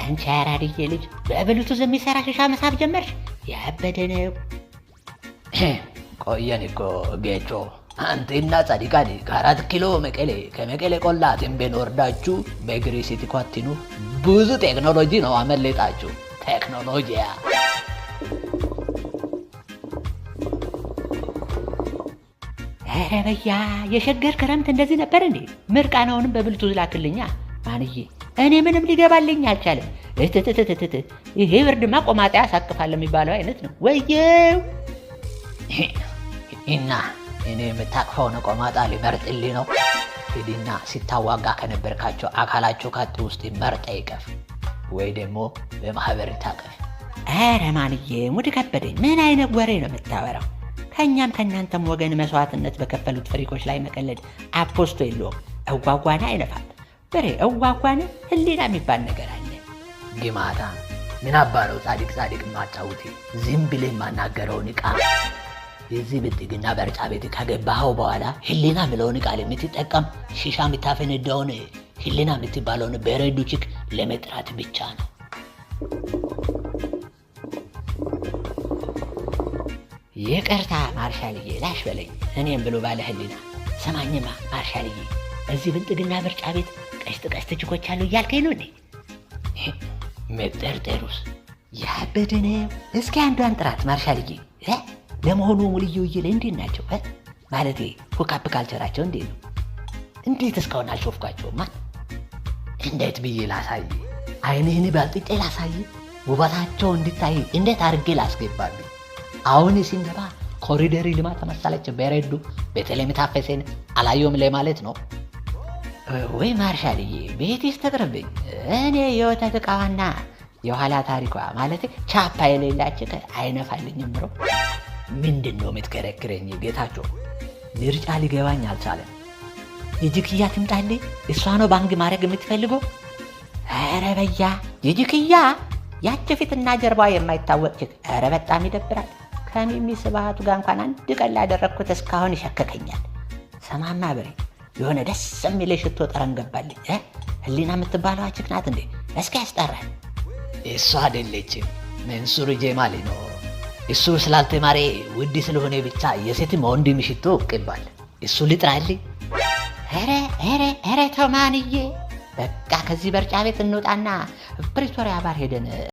አንቺ አራድዬ ልጅ በብሉቱዝ የሚሰራ ሽሻ መሳብ ጀመርሽ? ያበደ ነው። ቆየን እኮ ጌቾ፣ አንቴና ጻድቃን ከ4 ኪሎ መቀሌ፣ ከመቀሌ ቆላ ተንቤን ወርዳችሁ በእግር ስትኳትኑ ብዙ ቴክኖሎጂ ነው አመለጣችሁ። ቴክኖሎጂያ። ኧረ በያ፣ የሸገር ክረምት እንደዚህ ነበር እንዴ? ምርቃናውንም በብሉቱዝ ላክልኛ ማንዬ። እኔ ምንም ሊገባልኝ አልቻለም። እትትትትት፣ ይሄ ብርድማ ቆማጣ ያሳቅፋል የሚባለው አይነት ነው። ወየው! እና እኔ የምታቅፈውን ቆማጣ ሊመርጥልህ ነው? ሂድና ሲታዋጋ ከነበርካቸው አካላቸው ካጥ ውስጥ መርጠ ይቀፍ ወይ ደግሞ በማህበር ታቀፍ። ኧረ ማንዬ፣ ሙድ ከበደኝ። ምን አይነት ወሬ ነው የምታወራው? ከእኛም ከእናንተም ወገን መስዋዕትነት በከፈሉት ፍሪኮች ላይ መቀለድ አፖስቶ የለውም። እጓጓነ አይነፋም በሬ እጓጓነ፣ ህሊና የሚባል ነገር አለ። ግማታ ምን አባረው ጻድቅ ጻድቅ ማጫውቴ፣ ዝም ብለህ የማናገረውን ዕቃ። የዚህ ብልጥግና በርጫ ቤት ከገባኸው በኋላ ህሊና ምለውን ቃል የምትጠቀም ሺሻ የምታፈነዳውን ህሊና የምትባለውን በረዱ chick ለመጥራት ብቻ ነው። ይቅርታ ማርሻልዬ፣ ላሽ በለኝ። እኔም ብሎ ባለ ህሊና። ስማኝማ ማርሻልዬ፣ እዚህ ብልጥግና ምርጫ ቤት ቀሽት ቀሽት ችኮች አሉ እያልከኝ ነው እንዴ? መጠርጠሩስ ያበደ ነው። እስኪ አንዷን ጥራት ማርሻልዬ። እ? ለመሆኑ ሙልዬ ውዬ ላይ እንዴት ናቸው? እ? ማለቴ hookup culture ኣቸው እንዴት ነው? እንዴት እስካሁን አልሾፍኳቸውማ? እንዴት ብዬ ላሳይ? አይንህን በልጥጬ ላሳይ? ውበታቸው እንድታይ እንዴት አድርጌ ላስገባብኝ? አሁን ስንገባ ኮሪደር ልማት መሰለች በረዱ በተለይም ታፈሰን አላየውም ለማለት ነው። ወይ ማርሻልዬ፣ ቤትስ ትቅርብኝ። እኔ የወተት ዕቃዋና የኋላ ታሪኳ ማለት ቻፓ የሌላች አይነፋልኝም bro። ምንድን ነው የምትከረክረኝ ጌታቸው? ምርጫ ሊገባኝ አልቻለም። የጅክያ ትምጣልኝ። እሷ ነው bang ማድረግ የምትፈልገው? ኧረ በያ፣ የጅክያ ያች ፊትና ጀርባዋ የማይታወቅ chick። ኧረ በጣም ይደብራል። ከሚሚ ስብሃቱ ጋር እንኳን አንድ ቀን ላደረግኩት እስካሁን ይሸከከኛል። ሰማማ ብሬ፣ የሆነ ደስ የሚል የሽቶ ጠረን ገባልኝ። እ? ህሊና የምትባለዋ chick ናት እንዴ? እስኪ ያስጠራል። እሷ አይደለችም፣ መንሱር ጀማል ነው። እሱ ስላልተማረ ውድ ስለሆነ ብቻ የሴትም ወንድም ሽቶ ቅባል። እሱ ልጥራልኝ? ኧረ ኧረ ኧረ ተው ማንዬ፣ በቃ ከዚህ በርጫ ቤት እንውጣና ፕሪቶሪያ ባር ሄደን